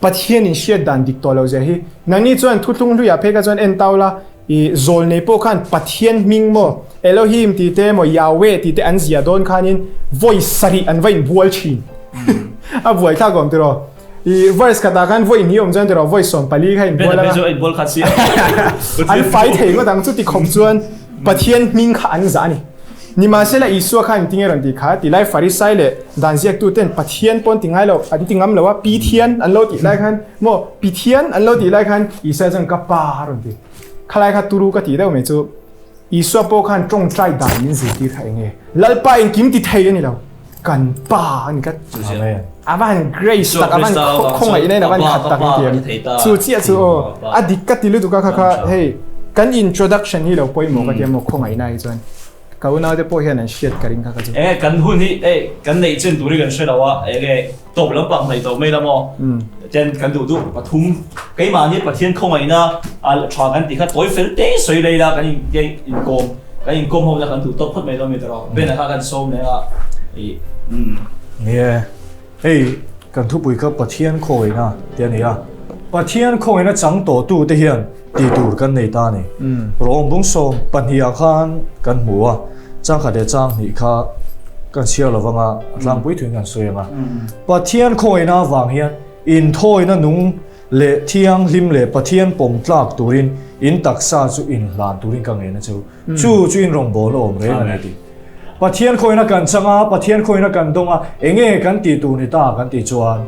Pathian in hriat dan dik tawh lo zia hi nangni chuan thuthlung hluiah phei kha chuan en tau la, i zawlnei pawh khan Pathian hming maw Elohim tih te maw Yahweh tih te an zia dawn khanin vawi sarih an va inbual thin. A buaithlak awm tiraw? I verse khatah khan vawi hnih awm chuan tiraw vawi 14 kha inbual anga. An fai thei ngawt ang chuti khawp chuan Pathian hming kha an zah a ni. Nimahsela Isua khan tinge rawn ti kha? Tilai Farisai leh dan ziaktuten Pathian pawn ti ngai lo, an ti ngam lo a, Pithian an lo tih lai khan maw Pithian an lo tih lai khan Isua chuan ka Pa a rawn ti. Khalai kha turu ka tih deuh mai chu Isua pawh khan tawngtai dan min zirtir kha eng nge? Lalpa engkim ti thei a ni lo, kan Pa a ni tlat. Amen. A va han grace tak, a va han khawngaihna in a va han khat tak in ti em? Chu chiah chu aw, a dik ka ti lutuk a kha kha hei kan introduction hi lo pawimawh ka ti a maw khawngaihna hi chuan. Ka unaute pawh hian an hriat ka ring kha ka chu. Enge kan hun hi ei kan neih chin tur hi kan hre lo a, enge tawp lampang hnaih tawh mai la maw? Ten kan duh duh pathum keimahni Pathian khawngaihna a tha kan tih kha tawi fel te sawi lei la kan in inkawm kan inkawm ho na kan duh tawp phawt mai lo mi tawh Ben-a kha kan sawm leh a i umm. Nie. Hei kan thupui kha Pathian khawngaihna tih a ni a, Pathian khawngaihna chang tawhtu te hian tih tur kan nei ta a ni. Rawng bung 12 ah khan kan hmu a, changkhat leh chang hnih kha kan chhiar lo vang a, a tlangpui thuin kan sawi ang a. Pathian khawngaihna avang hian inthawina nung leh thianghlim leh Pathian pawm tlak turin in taksa chu inhlan turin ka ngen a che u. Chu chu in rawngbawlna awm reng a ni tih. Pathian khawina kan chang a, Pathian khawina kan dawng a, enge kan tih tur ni ta kan tih chuan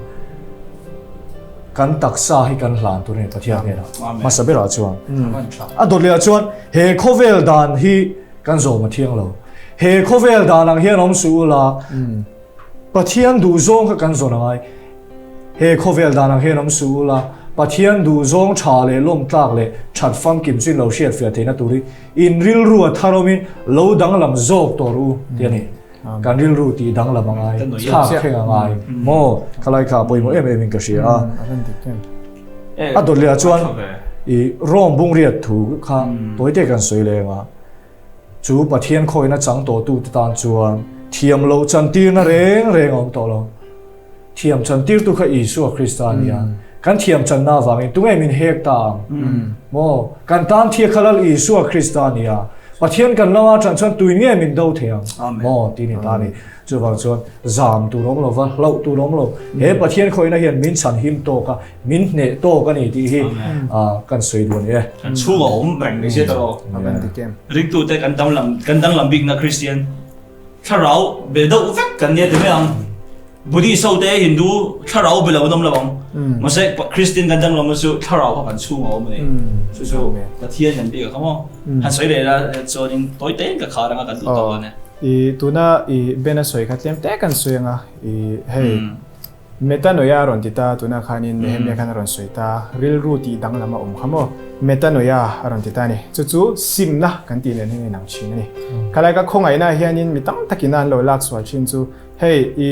kan taksa hi kan hlan tur a ni Pathian hnenah. Hmasa berah chuan. A dawt lehah chuan he khawvel dan hi kan zawm a thiang lo. He khawvel dan ang hian awm suh ula, Pathian duhzawng kha kan zawn a ngai. He khawvel dan ang hian awm suh ula, Pathian duhzawng tha leh lawm tlak leh that famkim chu in lo hriatfiah theihna tur hi in rilru a thar awmin lo danglam zawk tawh rawh u tih a ni. Kan rilru tih danglam a ngai, thlak thleng a ngai maw? Khalai kha a pawimawh em em in ka hria a. A dawt leh ah chuan i Rome bungriat thu kha tawite kan sawi leng a. Chu Pathian khawina chang tawhtute tan chuan thiam loh chantirna reng reng a awm tawh lo. Thiam chantirtu kha Isua Krista a ni a. Kan thiam channa avangin tunge min hek ta ang? Maw? Kan tan thia kha Lal Isua Krista a ni a. Pathian kan lama ṭan chuan tuin nge min do thei ang? Maw? Tih ni ta a ni. Chuvang chuan zam tur awm lo va, hlauh tur awm lo. He Pathian khawihna hian min chhan him tawk a, min hneh tawk a ni tih hi kan sawi duh a ni e. Kan chhungah awm reng ni sia tawh. Ringtute kan danglam kan danglam bikna Kristian thlarau be deuh vek kan nia ti mai ang. Buddhist ho te Hindu thlarau be lo an awm lo ang. Mahse Kristian kan danglam chu thlarau kha kan chhungah awm a ni. Chu chu Pathian kan bik a kha maw. Han sawi leh la chuanin tawi tein ka khar anga kan duh tawk a ni. I tuna i Ben a sawi kha tlem te kan sawi anga i hei Metanoia a rawn ti ta tuna khanin Nehemia khan a rawn sawi ta rilru tih danglam a awm kha maw Metanoia a rawn ti ta a ni chu chu simna kan tih nen hian a inang thin a ni khalai ka khawngaihna hianin mi tam takin a an lo lak sual thin chu hei i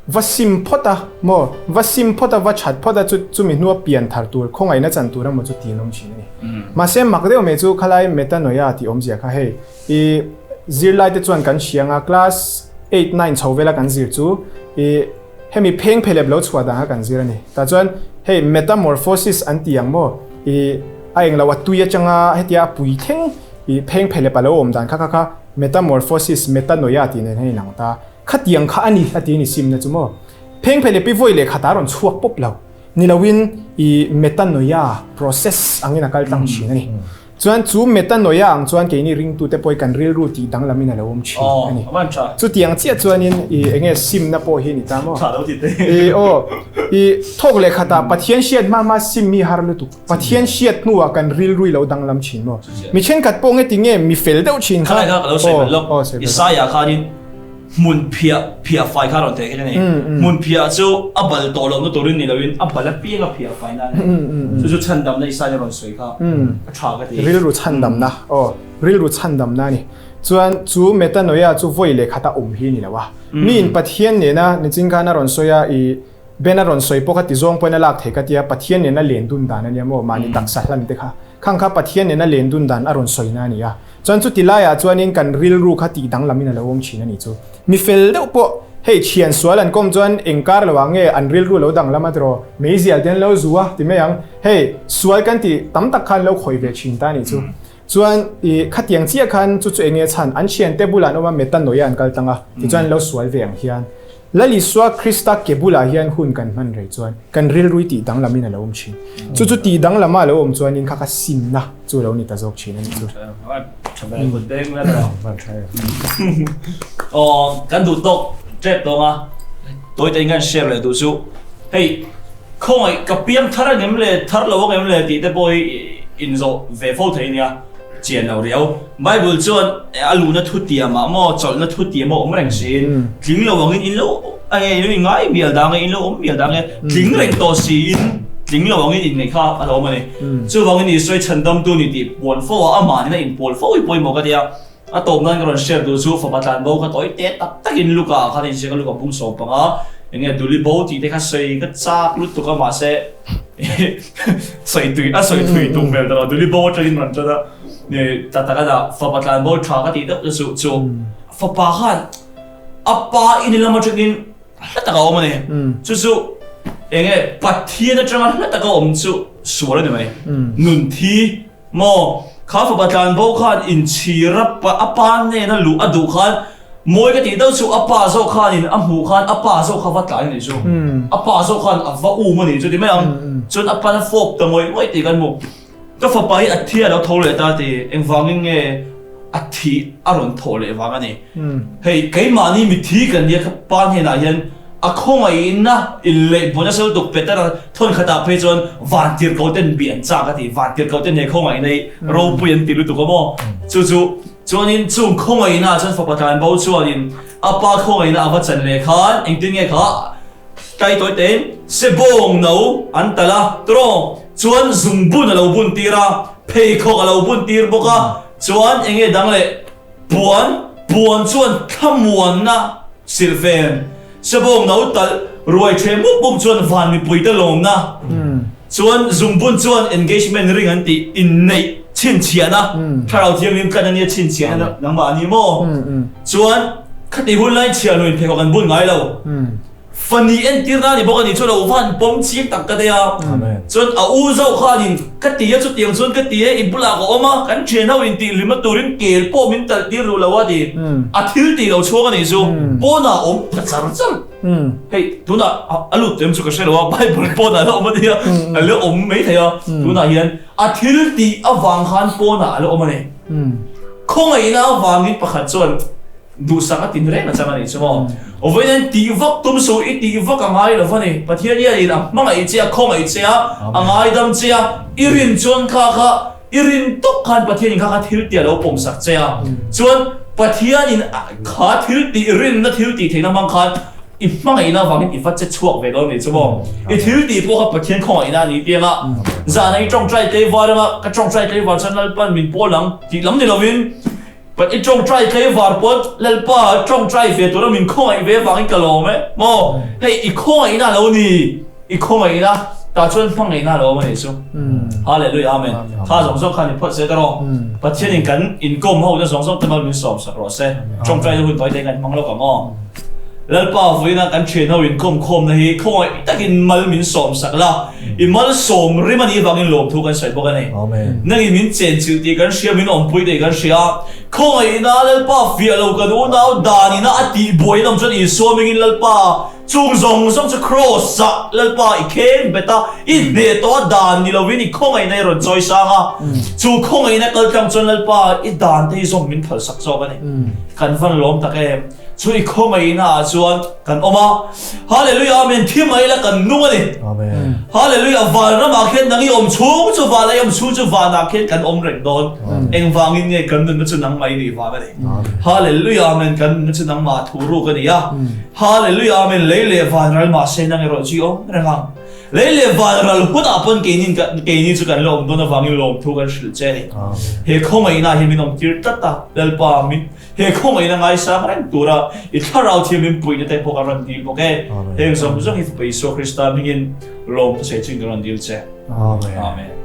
Va sim phawt a maw? Va sim phawt a, va that phawt a, chu chumi hnua pian thar tur, khawngaihna chan tur emaw chu tih an awm thin a ni. Mahse, mak deuh mai chu khalai metanoia tih awmzia kha hei, i zirlai te chuan kan hria anga class eight, nine chho vela kan zir chu i hemi pheng phelep lo chhuah dan kha kan zir a ni. Tah chuan hei metamorphosis an ti ang maw? I. A englo a tui atanga hetia a pui thleng ih pheng phelep a lo awm dan kha kha kha metamorphosis, metanoia tih nen hian a inang ta. Khatiang kha a ni a ti a ni simna chu maw. Pheng phelep i vawi leh khat a rawn chhuak pawp lo. Ni loin ih metanoia process angin a kal tlang thin a ni. Chuan chu metanoia ang chuan keini ringtute pawh hi kan rilru tih danglamin a lo awm thin a ni. Chutiang chiah chuanin i enge simna pawh hi ni ta maw? I aw, i thawk leh khatah Pathian hriat hma hma sim hi har lutuk. Pathian hriat hnuah kan rilru i lo danglam thin maw? Mi thenkhat pawh nge tinge mi fel deuh thin kha? Khalai kha ka lo sawi belh lawk. Isaiah khanin Hmun phiah phiah fai kha a rawn theh khin a ni. Hmun phiah chu a bal tawh lohna turin ni loin a bal apiang a phiah fai na a ni. Chu chu chhandamna Isaiah rawn sawi kha a tha ka ti. Rilru chhandamna, aw, rilru chhandamna a ni. Chuan chu metanoia chu vawi leh khata awm hi a ni lo a. Miin Pathian nena nichin khan a rawn sawi a, i Ben a rawn sawi pawh kha ti zawng pawhin a lak thei ka tia, Pathian nena len dun dan a nia maw, mahni taksa hlan te kha. Khang kha Pathian nena len dun dan a rawn sawina a ni a. Chuan chuti laiah chuanin kan rilru kha tih danglamin a lo awm thin a nih chu. Mi fel deuh pawh hei thian sual an kawm chuan eng kar lo ah nge an rilru lo danglam a tiraw, meizial te an lo zu a ti mai ang. Hei sual kan tih tam tak khan lo khawih ve thin ta a nih chu. Chuan i khatiang chiah khan chu chu eng nge chhan an thiante bulah an awm a metanoia an kal tlang a tichuan an lo sual ve ang hian. Lal Isua Krista ke bulah hian hun kan hman rei chuan kan rilrui tih danglamin a lo awm thin. Chu chu tih danglama a lo awm chuanin kha kha simna chu a lo ni ta zawk thin a nih chu. Aw kan duh tawk tep tawng a, tawi te in kan share leh duh chu hei khawngaih ka piang thar ang em le thar lo ang em le tih te pawh hi inzawh ve fo thei nia. Chian lo riau. Bible chuan a luhna thu tiamah maw, chawlhna thu tiamah awm reng siin, tling lo angin in lo enge in lo inngai mial dang e, in lo awm mial dang e, tling reng tawh siin tling lo angin inngaih kha a lo awm a ni. Chuvangin Isua i chhandamtu ni tih puan fo a, amah nena inpawl fo hi pawimawh ka ti a. A tawp nan ka rawn share duh chu fapa tlanbo kha tawi te tak takin Luka ah khan a inziak a, Luka bung sawm panga enge duli bo tih te kha sawi ka chak lutuk a mahse, Sawi tui a sawi thui tum hmel ta lo Duli bo atangin rawn tan a ta tak a dah fapa tlan bo tha ka tih deuh te chu chu fapa khan a pa in lam atangin hla taka awm a ni chu chu enge Pathian atanga hla taka awm chu sual a ni mai nun thi Maw? Kha fapa tlanbo khan inchhir a a pa hnena luh a duh khan mawi ka tih deuh chu a pa zawk khanin a hmuh khan a pa zawk kha va tlai a nih chu. A pa zawk khan a va um a nih chu ti mai ang. Chuan a pan a fawp ta ngawih ngawih tih kan hmu. Ka fapa hi a thi a lo tho leh ta ti engvangin nge a thih a rawn thawh leh vang a ni. Hei keimahni mithi kan nia ka pa hnenah hian A khawngaihna inleihbuaina sel tuk Petera thawn khatah phei chuan vantirhkoh ten bih an chak a ti. Vantirhkoh ten he khawngaihna hi ropui an ti lutuk a maw? Chu chu chuanin chung khawngaihna ah chuan fapa tlanbo chuanin a pa khawngaihna a va chan leh khan engtin nge kha tlai tawi tein sebawng no an talh a tawng chuan zungbun a lo bun tir a, pheikhawk a lo bun tir bawk a, chuan enge dang leh Puan, puan chuan thlamuanna silhfen, sebawng no talh ruai ṭhe mup mup chuan van mipuite lawmna, chuan zungbun chuan engagement ring an tih inneih chhinchhiahna, thlarau thianghlim tlan a nia chhinchhiahna nangmah a ni maw? Chuan khati hun laiin chhiahluin pheikhawk an bun ngai lo. Fani entir na ni bawk a ni chu lo van pawm ching tak ka tia. Chuan a u zauh khanin ka ti a chutiang chuan ka ti e i bulah ka awm a kan thian ho in tih hlim a turin kel pawh min talh tir duh lo a ti. A thil tih lo chhuak a nih chu pawnah a awm ta char char. Hei tunah a lut em chu ka hre lo a Bible pawnah a la awm a nia a la awm mai thei a tunah hian a thil tih avang khan pawnah a la awm a ni. Khawngaihna avangin pakhat chuan Duhsak a tin reng a chang a nih chu maw? Vawiin tih vak tum suh, i tih vak a ngai lo va ni. Pathian hianin a hmangaih che a, khawngaih che a, a ngaidam che a, i rin chuan kha kha, i rin tawk khan Pathianin kha kha thil tih a lo pawmsak che a. Chuan Pathianin kha thil tih rinna thil tih theihna hmang khan i hmangaihna avangin i va che chhuak ve dawn a nih chu maw? I thil tih pawh kha Pathian khawngaihna a ni tiang a, zahna i tawngtai tlaivar anga, ka tawngtai tlaivar chuan Lalpan min pawl ang tih lam ni lovin, Pat i tawngtai tlaivar pawh Lalpa tawngtai ve tura min khawngaih ve avangin ka lawm e maw? Hei i khawngaihna a lo ni, i khawngaihna tah chuan hmangaihna a lo awm a nih chu. Hallelujah Amen. Kha zawng zawng khan i phawt se ta rawh. Pathianin kan inkawm ho na zawng zawng te mal min sawm sak rawh se. Tawngtai na hun tawi te kan hmang lawk ang aw. Lalpa vawiina kan thian ho inkawm khawmna hi khawngaih takin mal min sawm sak la. I malsawm rim a nih vangin lawmthu kan sawi bawk a ni. Nangin min chenchilh tih kan hria, min awmpui tih kan hria. Khawngaihna Lalpa fiah lo kan unau danina a tihbuai an awm chuan Isua hmingin Lalpa chung zawng zawng chu Kraws ah Lalpa i kheng bet a, i hneh tawh a dan ni lovin i khawngaihna i rawn chawi sang a. Chu khawngaihna kal tlang chuan Lalpa i dan te hi zawng min phalsak zawk a ni. Kan van lawm tak em? Chu i khawngaihna ah chuan kan awm a. Hallelujah Amen thi mai ila kan nung a ni. Amen. Hallelujah vanram ah khian nang i awm chhung chu van ah i awm chhung chu van ah khian kan awm reng dawn. Engvangin nge kan nunna chu nangmah i nih vang a ni. Hallelujah Amen kan nunna chu nangmah thu ruk a ni a. Hallelujah Amen lei leh van ral mahse nang erawh chu i awm reng ang. Lei leh van ral hunah pawn keinin keini chu kan la awm dawn avangin lawmthu kan hrilh che a ni. He khawngaihna hi min awm tir tlat a Lalpa min He khawngaihna ngaisang reng tura i thlarau thiam in puihna te pawh kan rawn dil bawk e. Heng zawng zawng hi Fapa Isua Krista hmingin lawmthu sawi chungin kan rawn dil che. Amen. Amen.